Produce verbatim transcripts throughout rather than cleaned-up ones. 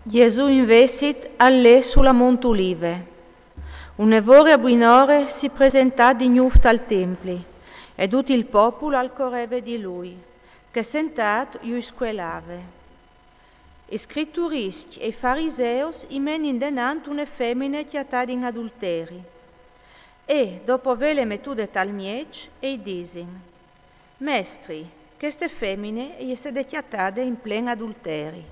Jesù invezit al lè su la Mont Ulive. Une vore a buinore si presentà di gnûf tal templi, e dut il popul al coreve di lui, che sentât ju scuelave. I scritturiscj e i fariseus i menin denant une femine cjatada in adulteri. E, dopo vêle metude tal mieç, e i disin: Mestri, cheste femine e je stade cjatade in plen adulteri.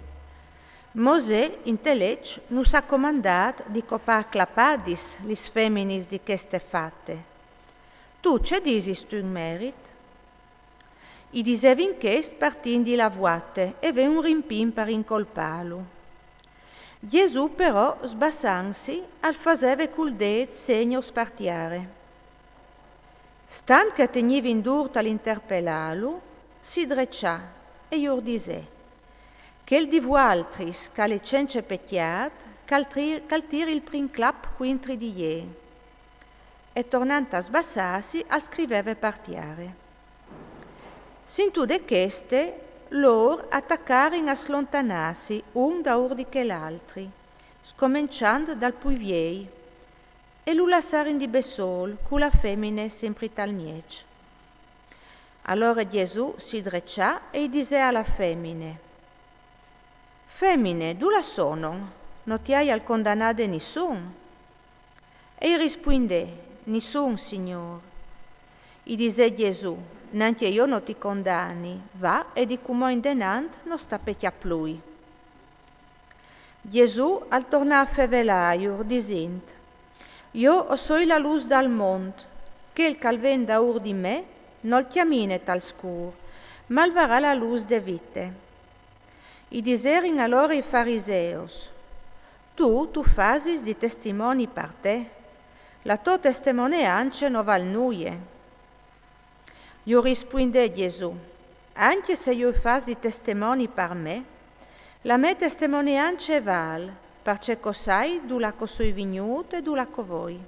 Mosè inte leç nus à comandât di copâ a clapadis lis feminis di cheste fate. Tu ce disistu in merit? I disevin chest par tindi la vuate e vê un rimpin par incolpâlu. Jesù però, sbassantsi, al faseve cul dêt segnos par tiare. Stant che a tegnivin dûr tal interpelâlu, si dreçà e jur disè: Chel di vualtris che al è cence pecjât, che al tri-, che al tiri il prin clap cuintri di jê. E tornant a sbassâsi, al scriveve par tiare. Sintude cheste, lôr a tacarin a slontanâsi un daûr di chel altri, scomençant dal plui viei, e lu lassarin di bessôl cu la femine simpri tal mieç. Alore Jesù si dreçà e i disè a la femine: Femine, dulà sonon? No ti aial condanade nissun? E i rispuindè: Nissun, Signôr. I disè Jesù: Nancje jo no ti condani, va e di cumò indenant no sta pecjâ plui. Jesù al tornà a fevelâjur, disint: Jo o soi la lûs dal mont, chel che al ven daûr di me nol cjamine tal scûr, ma al varà la lûs de vite. I diserin alore i fariseus: Tu, tu fasis di testimoni par te, la tô testemoneance no vâl nuie. Ju rispuindè Jesù: Ancje se jo o fâs di testimoni par me, la mê testemoneance e vâl, parcè che o sai dulà che o soi vignût e dulà che o voi.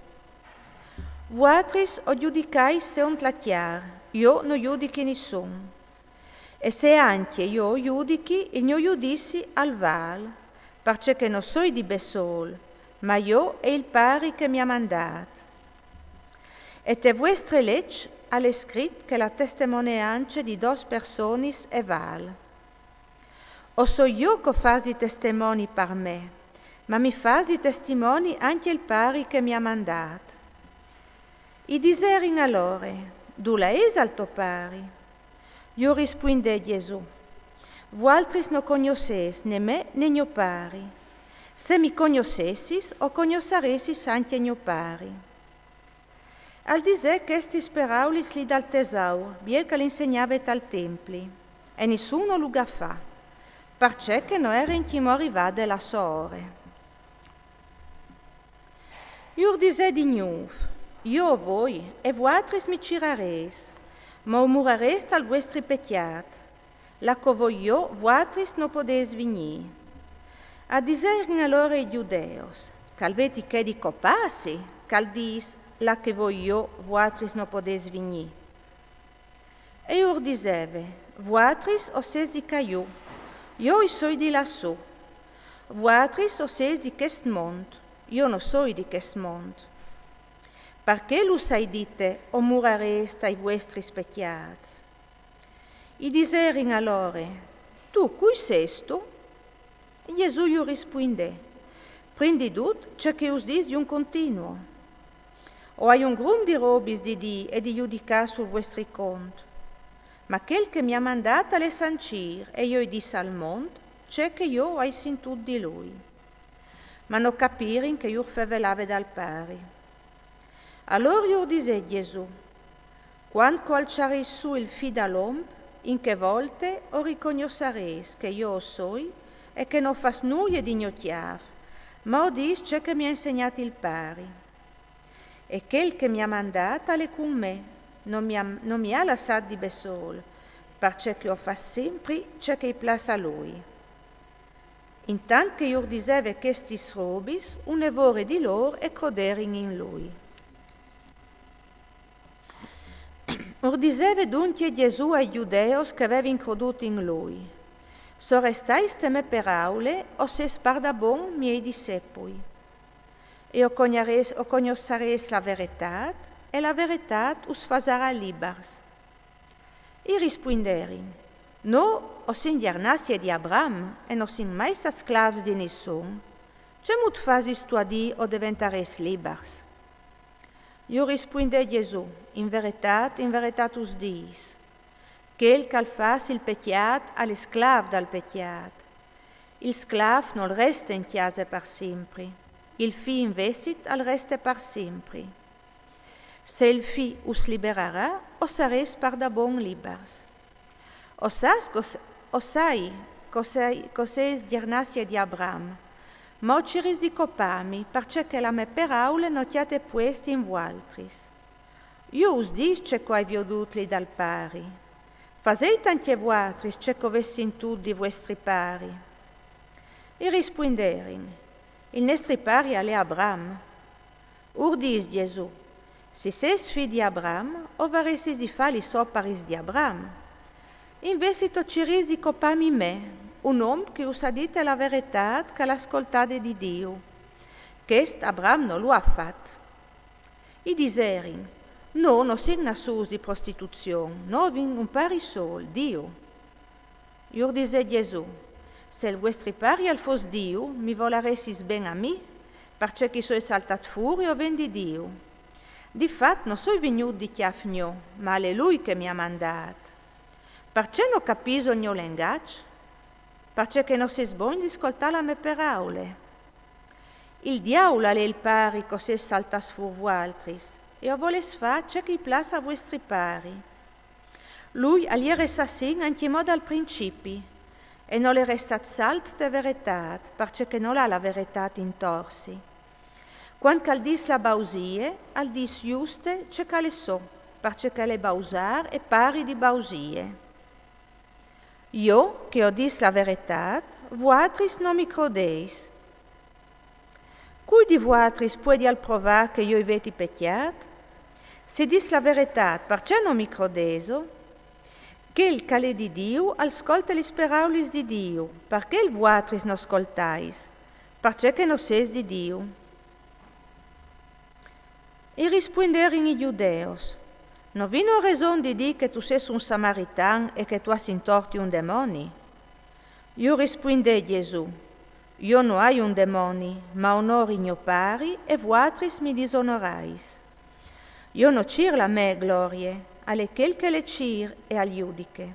Vualtris o judicais seont la cjar, jo no judichi nissun. E se ancje jo o judichi, il gno judizi al vâl, parcè che no soi di bessôl, ma jo e il Pari che mi à mandât. E te vuestre leç al è scrit che la testemoneance di dôs personis e vâl. O soi jo che o fâs di testimoni par me, ma mi fâs di testimoni ancje il Pari che mi à mandât. I diserin alore: Dulà isal to Pari? Ju rispuindè Jesù: Vualtris no cognossês né me né gno Pari. Se mi cognossessis, o cognossaressis ancje gno Pari. Al disè chestis peraulis li dal tesaur, biel che al insegnave tal templi, e nissun no lu gafà, parcè che no ere ancjemò rivade la sô ore. Jur disè di gnûf: Jo o voi, e vualtris mi cirarês, ma o murarês tal vuestri pecjât. Là che o voi jo, vualtris no podês vignî. A diserin alore i Judeus: Che al vedi chê di copâsi, che al dîs: Là che o voi jo, vualtris no podês vignî? E jur diseve: Vualtris o sês di ca jù, jo o soi di lassù. Vualtris o sês di chest mont, jo no soi di chest mont. Par chel us ai dite: O murarês tai vuestris pecjâts. I diserin alore: Tu cui sêstu? Jesù ju rispuindè: Prin di dut, ce che us dîs di un continuu. O ai un grum di robis di dî e di judicâ sul vuestri cont. Ma chel che mi à mandât al è sancîr, e jo i dîs al mont ce che jo o ai sintût di lui. Ma no capirin che jur fevelave dal Pari. Alor jur disè Jesù: Cuant che o alçarês sù il Fi dal om, in chê volte o ricognossarês che jo o soi e che no fâs nuie di gno cjâf, ma o dîs ce che mi à insegnât il Pari. E chel che mi à mandât al è cun me, no mi à, no mi à lassât di bessôl, parcè che o fâs simpri ce che i plâs a lui. Intant che jur diseve chestis robis, une vore di lôr e croderin in lui. Ur diseve duncje Jesù ai Judeus che a vevin crodût in lui: Se o restais te mê peraule, o sês pardabon miei dissepui. E o cognares-, o cognossarês la veretât, e la veretât us fasarà libars. I rispuinderin: No, o sin gjernassee di Abram, e no sin mai stâts sclâfs di nissun. Cemût fasistu a dî: O deventarês libars? Ju rispuindè Jesù: In veretât, in veretât us dîs: chel che al fâs il pecjât al è sclâf dal pecjât. Il sclâf nol reste in cjase par simpri, il fi invezit al reste par simpri. Se il fi us liberarà, o sarês pardabon libars. O sâs che o s-, o sai che o sei, che o sês gjernassee di Abram, ma o cirîs di copâmi, parcè che la mê peraule no cjate puest in vualtris. Jo us dîs ce che o ai viodût li dal Pari. Fasêt ancje vualtris ce che o vês sintût di vuestri pari. I rispuinderin: Il nestri pari al è Abram. Ur dîs Jesù: Se o sês fi di Abram, o varessis di fâ lis oparis di Abram. Invezit o cirîs di copâmi me, un om che us à dite la veretât che al à scoltade di Diu. Chest Abram no lu à fat. I diserin: No, no sin nassûts di prostituzion, no vin un pari sôl, Diu. Jur disè Jesù: Se il vuestri pari al fos Diu, mi volarêssis ben a mi, parcè che o soi saltât fûr e o ven di Diu. Di fat no soi vignût di cjâf gno, ma al è lui che mi à mandât. Parcè no capîs il gno lengaç? Parcè che no sês bogns di scoltâ la mê peraule. Il diaul al è il pari che o sês saltâts fûr vualtris, e o volês fâ ce che i plâs a vuestri pari. Lui al jere assassin ancjemò dal principi, e nol è restât salt te veretât, parcè che nol à la veretât intor si. Cuant che al dîs la bausie, al dîs juste ce che al è so, parcè che al è bausâr e pari di bausie. Jo, che o dîs la veretât, vualtris no mi crodês. Cui di vualtris puedial provâ che jo i vedi pecjât? Se o dîs la veretât, parcè no mi crodêso? Chel che al è di Diu al scolte lis peraulis di Diu, parcè vualtris no scoltais? Parcè che no sês di Diu. I rispuinderin i Judeos: No vino reson di dî che tu sês un samaritan e che tu âs intor ti un demoni? Ju rispuindè Jesù: Jo no ai un demoni, ma onori gno pari e vualtris mi disonorais. Jo no cîr la mê glorie, al è chel che le cîr e al judiche.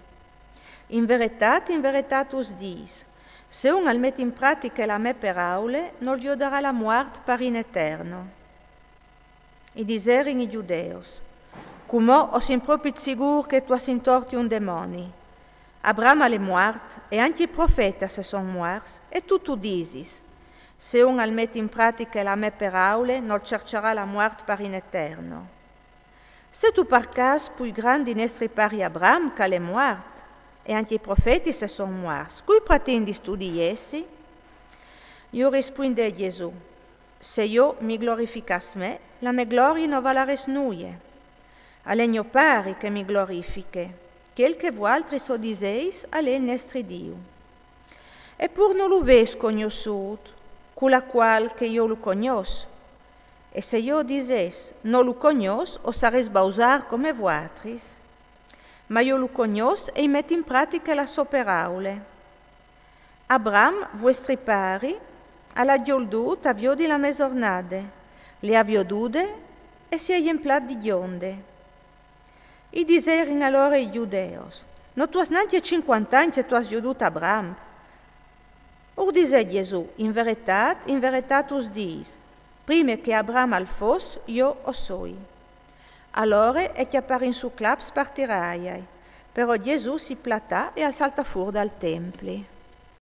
In veretât, in veretât us dîs: Se un al met in pratiche la mê peraule, nol jodarà la muart par in eterno. I diserin i Judeos: Cumò o sin propit sigûr che tu âs intor ti un demoni. Abram al è muart, e ancje i profetas a son muarts, e tu tu disis: Se un al met in pratiche la mê peraule, nol cerçarà la muart par in eterno. Sêstu par câs plui grant di nestri pari Abram, che al è muart, e ancje i profetis a son muarts, cui pratindistu di jessi? Ju rispuindè Jesù: Se jo mi glorificàs me, la mê glorie no valarès nuie. Al è gno pari che mi glorifiche, chel che vualtris o disês al è il nestri Diu. Epûr no lu vês cognossût, cul cuâl che jo lu cognòs. E se jo o disès: No lu cognòs, o sarès bausâr come vualtris. Ma jo lu cognòs e i met in pratiche la sô peraule. Abram, vuestri pari, al à gjoldude a viodi la mê zornade, le à viodude e si è jemplât di gjonde. I diserin alore i Judeos: No tu âs nancje cincuante agns e tu âs jodût Abram? Ur disè Jesù: In veretât, in veretât us dîs: Prime che Abram al fos, jo o soi. Alore e cjaparin sù claps par tirâjal. Però Jesù si platà e al saltà fûr dal templi.